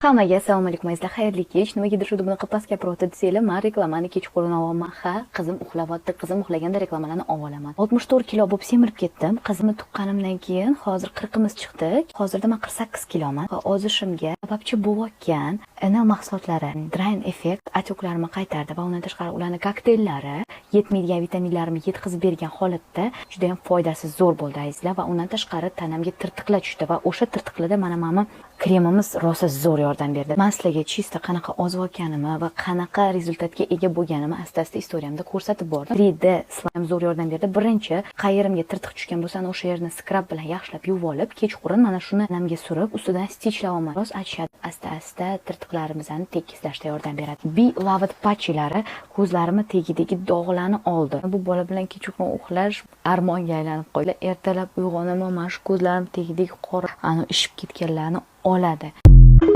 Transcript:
Hammaga assalomu alaykum, azizlar, xayrli kech. Nimagadir shu bunaqa past gapiryapti desanglar, man reklamani kechqurun olyapman. Ha, qizim uxlayapti. Qizim uxlaganda reklamalarni olaman. 64 kilo bo'lib semirib ketdim. Qizimni tuqqanimdan keyin hozir 40imiz chiqdi. Hozirda man 48 kiloman va ozishimga sababchi bo'layotgan NL mahsulotlari Drain Effect отёк larimni qaytardi va undan tashqari ularni kokteyllari yetmaydigan vitaminlarimni yetkazib bergan holatda juda ham foydasi zo'r bo'ldi, azizlar. Va undan tashqari tanamga tirtiqlar tushdi va o'sha tirtiqlarda mana kremimiz rosa zo'r yordam berdi. Man sizlarga чисто qanaqa ozayotganimni va qanaqa результат ga ega bo'lganimni asta-asta история mda ko'rsatib bordim. 3D slime zo'r yordam berdi. Birinchi qayerimga tirtiq tushgan bo'lsa, ana o'sha yerni скраб bilan yaxshilab yuvib olib, kechqurun mana shuni tanamga surib, ustidan стич layapman. Biroz achishadi, asta-asta tirtiqlarimizni tekkislashda yordam beradi. Be Loved патч ilari ko'zlarimni tagidagi dog'larni oldi. Bu bola bilan kechqurun uxlash armonga aylanib qoldi. Ertalab uyg'onaman, mana shu ko'zlarim tagidagi qora, ani ishib ketganlarni oladi.